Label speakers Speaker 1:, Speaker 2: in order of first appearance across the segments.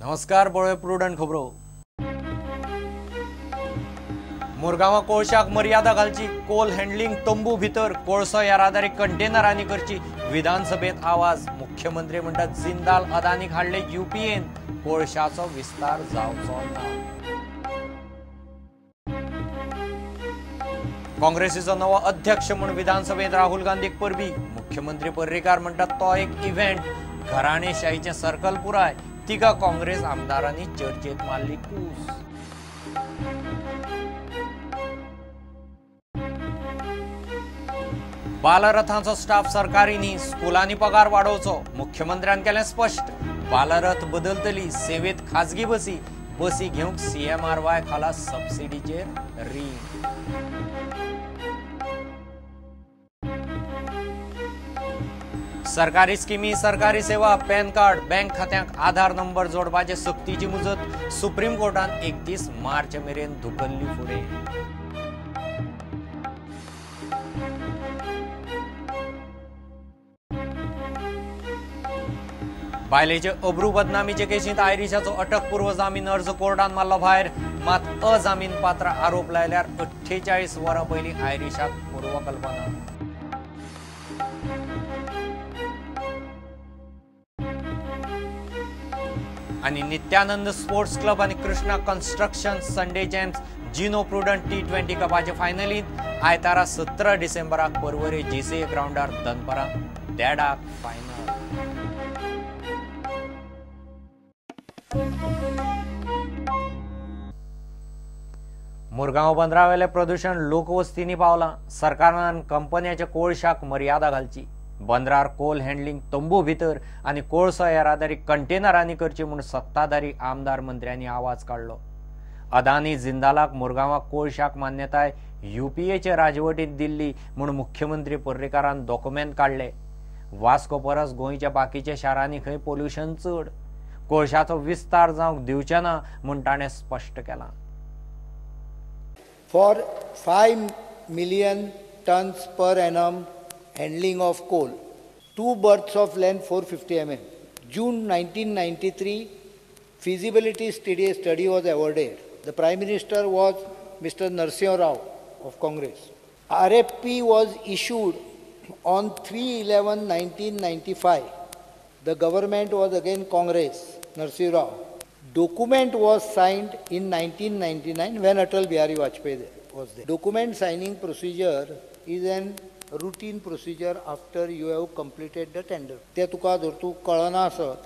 Speaker 1: नमस्कार, पळोवया प्रुडंट खबरो. मुरगांवां कोळशाक मर्यादा घालची, कोल हँडलिंग तंबू भितर, कोळसो येरादारी कंटेनरांनी करची, विधानसभेत आवाज. मुख्यमंत्री म्हणटात जिंदाल अदानीक हाडले युपीएन, कोळशाचो विस्तार जावचो ना. काँग्रेसीचो नवो अध्यक्ष म्हूण विधानसभेत राहुल गांधीक परबी. मुख्यमंत्री पर्रीकार म्हणटात तो एक इव्हेंट, घराणेशाहीचें सर्कल पुराय. तिका काँग्रेस आमदारांनी चर्चेत मारली कूस. बालरथांचो स्टाफ सरकारी न्ही, स्कुलांनी पगार वाडोवचो, मुख्यमंत्र्यान केलें स्पश्ट. बालरथ बदलतली, सेवेत खाजगी बसी, बसी घेवंक सीएमआरवाय खाला सबसिडीचेर रीण. सरकारी स्किमी, सरकारी सेवा, पॅन कार्ड, बँक खात्यांक आधार नंबर जोडपाचे सक्तीची मुजत सुप्रीम कोर्टान 31 मार्च मेरेन धुकल्ली फुडें. बायलेचे अब्रू बदनामीचे केशींत आयरिशाचो अटकपूर्व जामीन अर्ज कोर्टान मारलो भायर. मात अजामीन पात्र आरोप लायल्यार 48 वरां पयलीं आयरिशाक पूर्वकल्पना. आनी नित्यानंद स्पोर्ट्स क्लब आनी Krishna construction Sunday champs Gino Prudent T20 कपाचे फायनलींत आयतारा 17 डिसेंबराक पर्वरे जीसीए ग्रावंडार दनपरां 1:30 फायनल. मुरगांव बंदरावेलें प्रदूशण लोकवस्तींनी पावलां. सरकारान कंपन्याच्या कोळशाक मर्यादा घालची. बंदरार कोल हँडलिंग तंबू भितर आनी कोळसो येरादारी कंटेनरांनी करची म्हूण सत्ताधारी आमदार मंत्र्यांनी आवाज काडलो. अदानी जिंदालाक मुरगांवाक कोळशाक मान्यताय युपीएचे राजवटींत दिल्ली म्हूण मुख्यमंत्री पर्रीकारान डॉक्युमेंट काडले. वास्को परस गोंयच्या बाकीच्या शारांनी खंय पोल्युशन चड, कोळशाचो विस्तार जावंक दिवचे ना म्हूण ताणें स्पश्ट केलां.
Speaker 2: For 5 million tons per annum handling of coal, 2 berths of length 450 mm. June 1993, feasibility study was awarded. The Prime Minister was Mr. Narasimha Rao of Congress. RFP was issued on 3/11/1995. The government was again Congress, Narasimha Rao. Document was signed in 1999 when Atal Bihari Vajpayee was there. Document signing procedure is an routine procedure after you have completed the tender. ते तुका जर तूं कळना आसत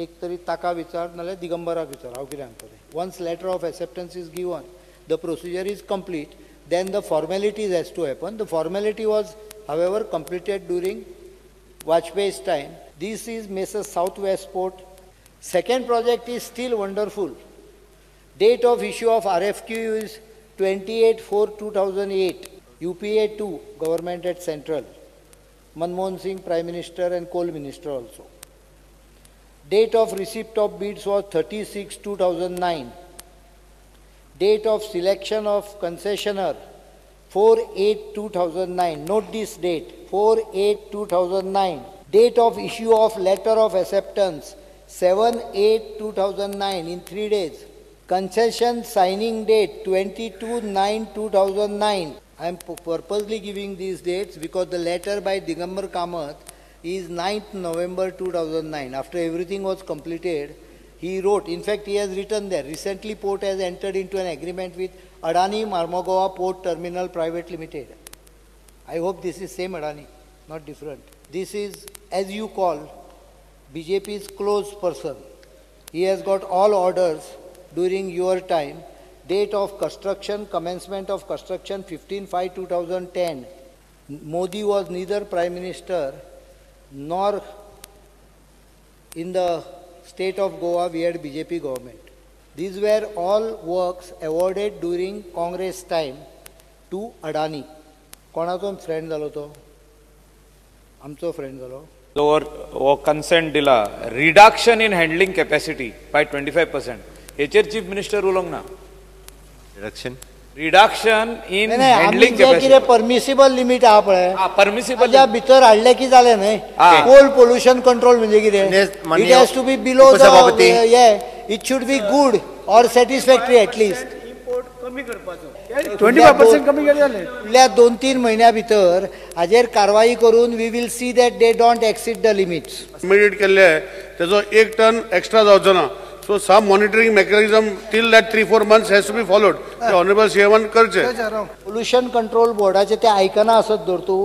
Speaker 2: एक तरी ताका विचार नाल्यार दिगंबराक विचार, हांव कितें सांगतलें. Once letter of acceptance is given, the procedure is complete, then the formalities has to happen. The formality was however completed during Vajpayee's time. This is Messrs South West Port. Second project is still wonderful. Date of issue of RFQ is 28/4/2008. UPA 2 government at central. Manmohan Singh Prime Minister and Coal Minister also. Date of receipt of bids was 36/2009. Date of selection of concessioner 4/8/2009. Note this date, 4/8/2009. Date of issue of letter of acceptance 7/8/2009 in 3 days. Concession signing date 22/9/2009. I am purposely giving these dates because the letter by Digambar Kamath is 9th November 2009. After everything was completed, he wrote, in fact he has written there, recently port has entered into an agreement with Adani Marmagoa Port Terminal Private Limited. I hope this is same Adani, not different. This is, as you call, BJP's close person. He has got all orders during your time. Date of construction, commencement of construction 15/5/2010. Modi was neither Prime Minister nor in the state of Goa we had BJP government. These were all works awarded during Congress time to Adani. कोणाचो friend जालो तो? आमचो friend जालो.
Speaker 3: जोर हो consent दिला reduction in handling capacity by 25% हेचेर chief minister उलोवंक ना. रिडक्शन इन हँडलिंग
Speaker 2: कितें परमिसिबल लिमीट आहा पळय,
Speaker 3: परमिसिबल
Speaker 2: भितर हाडलें की जालें न्हय. कोल पोल्युशन कंट्रोल म्हणजे कितें, it has to be below the हे. It should be good or satisfactory at least.
Speaker 4: Import कमी करपाचो 25% कमी केले जाले.
Speaker 2: फुडल्या 2-3 म्हयन्या भितर हाजेर कारवाई करून we will see that they don't exceed the limits.
Speaker 5: Immediate केल्ले तेजो 1 टन एक्स्ट्रा जावचो ना. So some monitoring mechanism till that 3-4 months has to be followed. ते ऑनरेबल सीएमान करचे.
Speaker 2: पोल्युशन कंट्रोल बोर्डाचे ते आयकना आसत धर तूं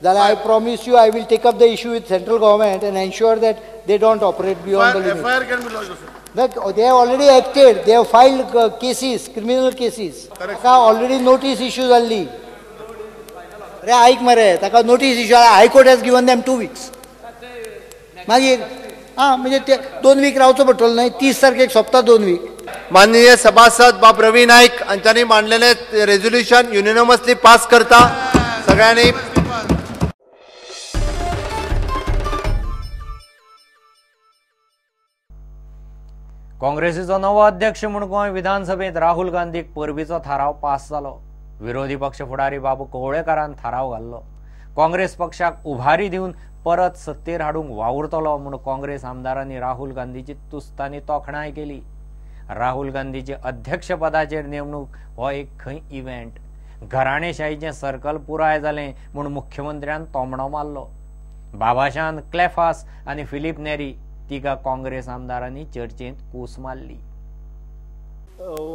Speaker 2: जाल्यार I promise you I will take up the issue with central government and ensure that they don't operate beyond the limit.
Speaker 5: FIR can be lodged.
Speaker 2: They have already acted. They have filed cases, criminal cases. ताका already notice issue जाल्ली. अरे आयक मरे, ताका notice issue high court has given them 2 weeks. मागीर आं म्हणजे ते 2 वीक रावचो पडटलो न्हय, 30 तारखेक सोंपता 2 वीक.
Speaker 6: माननीय सभासद बाब रवी नाईक हांच्यांनी मांडलेले रेजोल्युशन युनिनमसली पास करता. सगळ्यांनी
Speaker 1: काँग्रेसीचो नवो अध्यक्ष म्हूण गोंय विधानसभेत राहुल गांधीक परबीचो थाराव पास जालो. विरोधी पक्ष फुडारी बाबू कवळेकारान थाराव घाल्लो. काँग्रेस पक्षाक उभारी दिवन परत सत्तेर हाडूंक वावुरतलो म्हूण काँग्रेस आमदारांनी राहुल गांधीची तुस्तानी तोखणाय केली. राहुल गांधीची अध्यक्षपदाचेर नेमणूक हो एक खंय इव्हेंट. घराणेशाहीचें सर्कल पुराय जालें म्हूण मुख्यमंत्र्यान तोमणो मारलो. बाबाशान क्लेफास आनी फिलीप नेरी तिका काँग्रेस आमदारांनी चर्चेंत कूस मारली.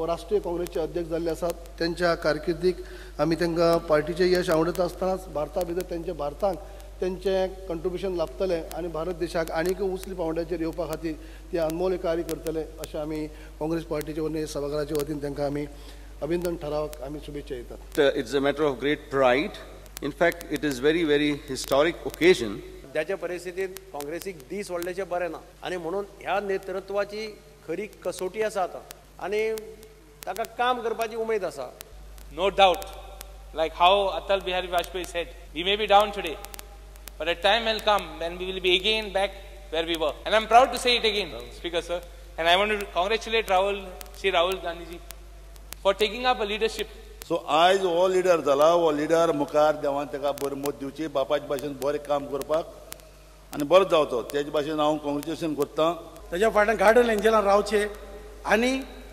Speaker 7: राष्ट्रीय काँग्रेसचे अध्यक्ष जाल्ले आसात. त्यांच्या कारकिर्दीक आमी तांकां पार्टीचें यश आवडत आसतनाच भारता भितर तेंचे भारताक तेंचें कंट्रिब्युशन लाभतलें आनी भारत देशाक आनीक उंचली पावंड्याचेर येवपा खातीर ते अनमोल कार्य करतले अशें आमी काँग्रेस पार्टीचे वतीन सभाघराचे वतीन तांकां आमी अभिनंदन ठरावाक आमी शुभेच्छा दितात.
Speaker 8: It's a matter of great pride. In fact it is very very historic occasion.
Speaker 9: सध्याच्या परिस्थितीत काँग्रेसीक दीस व्हडलेशे बरें ना आनी म्हणून ह्या नेतृत्वाची खरी कसोटी आसा आतां आनी ताका काम करपाची उमेद आसा.
Speaker 10: No doubt, like how Atal Bihari Vajpayee said, we may be down today, but a time will come when we will be again back where we were. And I'm proud to say it again, Speaker sir. And I want to congratulate Shri Rahul Gandhi ji for taking up a leadership.
Speaker 11: So आयज हो leader जाला, हो leader मुखार देवान ताका बरी मत दिवची, बापाचे भाशेन बरें काम करपाक आनी बरो जावचो तेजे भाशेन हांव कॉंग्रेच्युलेशन करतां.
Speaker 4: ताज्या फाटल्यान गार्डन एंजलान रावचें आनी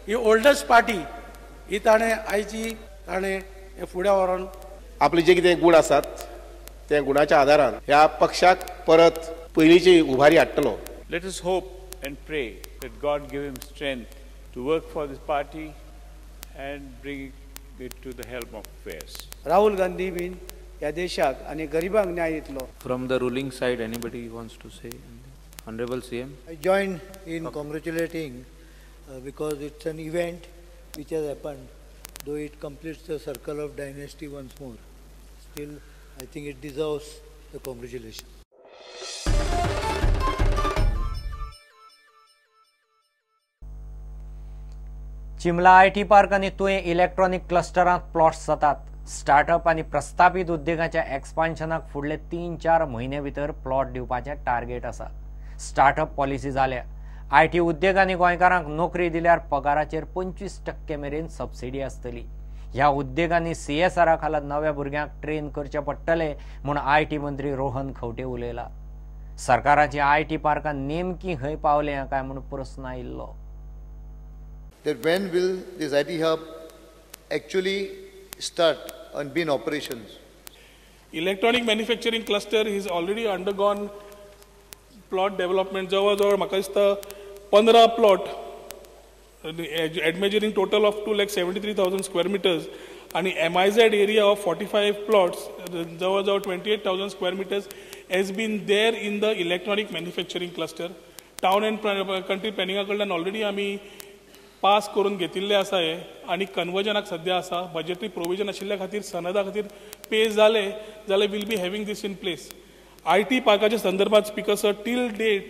Speaker 4: ही ओल्डस्ट पार्टी ही ताणें आयची ताणें हें फुडें व्हरोन
Speaker 12: आपले जे कितें गूण आसात त्या गुणाच्या आदारान ह्या पक्षाक परत पयलींची उभारी हाडटलो.
Speaker 3: Let us hope and pray that God give him strength to work for this party and bring it to the helm of affairs.
Speaker 4: Rahul Gandhi बीन ह्या देशाक आनी गरिबांक न्याय दितलो.
Speaker 13: From the ruling side, anybody wants to say? Honorable CM.
Speaker 2: I join in congratulating because it's an event which has happened, though it completes the circle of dynasty once more. Still, I think it deserves the congratulations.
Speaker 1: Chimla IT park आनी तुयें electronic क्लस्टरांत plots जातात. Startup आनी प्रस्तापीत उद्देगाच्या एक्सपान्शनाक फुडले 3-4 म्हयने भितर plot दिवपाचें target आसा. Startup policy जाल्या. IT उद्देगांनी गोंयकारांक नोकरी दिल्यार पगाराचेर 25% मेरेन सबसिडी आसतली. ह्या उद्देगांनी CSR खाला नव्या भुरग्यांक ट्रेन करचे पडटले म्हूण IT मंत्री रोहन खंवटे उलयला. सरकाराची IT पार्कां नेमकी खंय पावल्या काय म्हूण प्रस्न आयिल्लो.
Speaker 6: That when will this IT hub actually start and be in operations?
Speaker 14: Electronic manufacturing cluster is already undergone plot development. जवळ म्हाका दिसता 15 plot admeasuring total of 2,73,000 square meters आणि MIZ area of 45 plots जवळ जवळ 28,000 square meters has been there in the electronic manufacturing cluster. Town and country प्लॅनिंगा कडल्यान already आमी pass करून घेतिल्ले आसा हे आनी कन्वर्जनाक सद्या आसा. बजेटरी प्रोविजन आशिल्ल्या खातीर सनदा खातीर पे जाले जाल्यार will be having this in place. IT पार्काच्या संदर्भात speaker sir, till date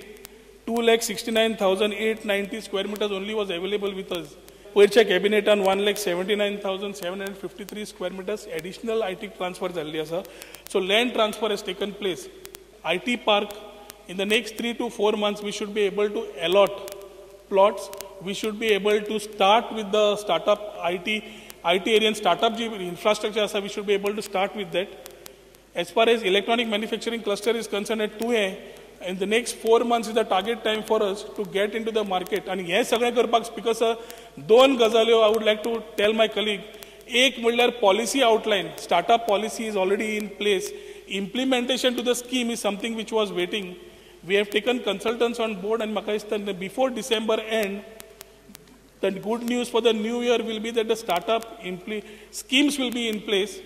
Speaker 14: 2,69,890 square meters only was available with us. पयरच्या कॅबिनेटान 1,79,753 square meters additional IT transfer जाल्ली आसा. So land transfer has taken place. IT park in the next 3 to 4 months we should be able to allot plots. We should be able to start with the startup IT area and startup infrastructure asa, we should be able to start with that. As far as electronic manufacturing cluster is concerned at Tuem, In the next 4 months is the target time for us to get into the market. आनी हें सगळें करपाक speaker sir दोन गजाल्यो I would like to tell my colleague. एक म्हणल्यार policy outline, startup policy is already in place. Implementation to the scheme is something which was waiting. We have taken consultants on board आनी म्हाका दिसता before December end the good news for the new year will be that the startup schemes will be in place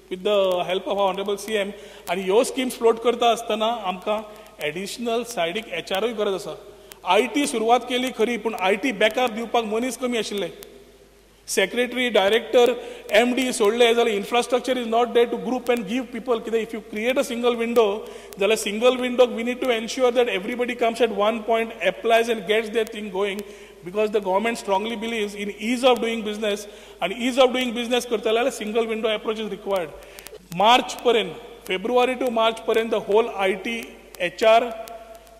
Speaker 14: with the help of our honorable CM. आनी ह्यो schemes float करता आसतना आमकां additional सायडीक एचआरूय गरज आसा. I T सुरवात केली खरी, पूण I T backup दिवपाक मनीस कमी आशिल्ले. सेक्रेटरी, डायरेक्टर, एम डी सोडले जाल्यार infrastructure is not there to group and give people. कित्याक if you create a single window जाल्यार single Windhoek we need to ensure that everybody comes at one point, applies and gets their thing going, because the government strongly believes in ease of doing business, आनी is of doing business करतले जाल्यार single window approach is required. मार्च पर्यंत, February two मार्च पर्यंत the whole I T HR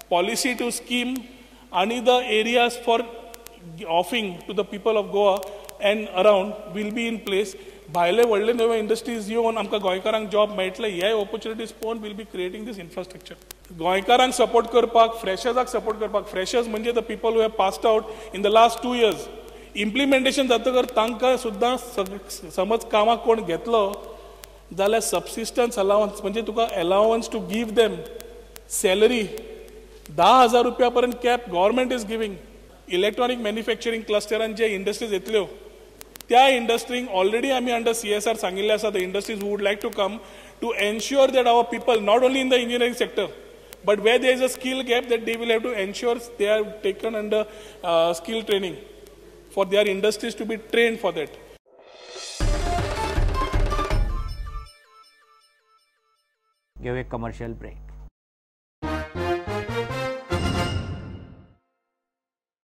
Speaker 14: policy to scheme आनी the areas for offering to the people of Goa and around will be in place. भायले व्हडले नवे industries येवन आमकां गोंयकारांक job मेळटले, हे ऑपॉर्च्युनिटीज पळोवन will be creating this infrastructure. गोंयकारांक सपोर्ट करपाक, फ्रेशर्साक सपोर्ट करपाक, फ्रेशर्स म्हणजे the people who have passed out in the last 2 years. Implementation जातकर तांकां सुद्दां समज कामाक कोण घेतलो जाल्यार सबसिस्टन्स अलावन्स म्हणजे तुका allowance to give them salary 10,000 रुपया पर्यंत cap government is giving. Electronic manufacturing क्लस्टरान जे इंडस्ट्रीज येतल्यो त्या इंडस्ट्रींक ऑलरेडी आमी अंडर CSR सांगिल्लें आसा, the industries who would like to come to ensure that our people not only in the engineering sector but where there is a skill gap that they will have to ensure they are taken under skill training for their industries to be trained for that.
Speaker 1: घेऊ एक commercial break.